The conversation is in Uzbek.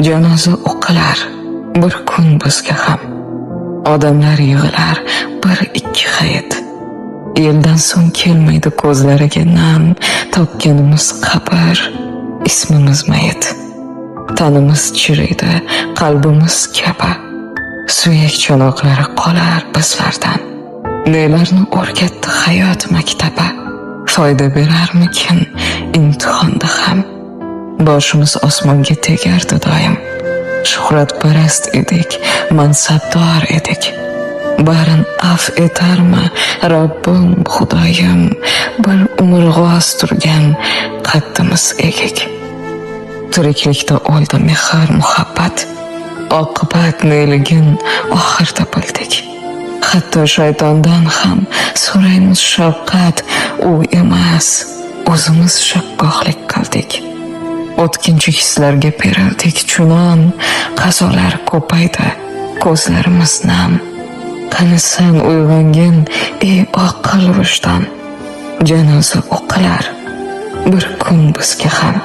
Janoza o'qilar bir kun bizga ham. Odamlar yig'ilar bir ikki hayit. Yildan so'ng kelmaydi ko'zlariga nam, topganimiz qabr, ismimiz mayit. Tanimiz chiriydi, qalbimiz kabi. Suyak chanoqlari qolar bizlardan. Nelarni o'rgatdi hayot maktabi? Foyda berarmikin imtihonda ham? Boshimiz osmonga tegardi doim. Shuhratparast edik, mansabdor edik. Barin af etarmi Robbim, Xudoyim, bir umr g'oz turgan qaddimiz egik. Tiriklikda o'ldi mehr, muhabbat. Oqibat neligin oxirda bildik. Hatto shaytondan ham so'raymiz shafqat, u emas, o'zimiz shakkohlik qildik. O'tkinchi hislarga berildik chunon, qazolar ko'paydi, ko'zlarimiz nam. Qani san uyg'ongin, ey oqil vijdon. Janoza o'qilar bir kun bizga ham.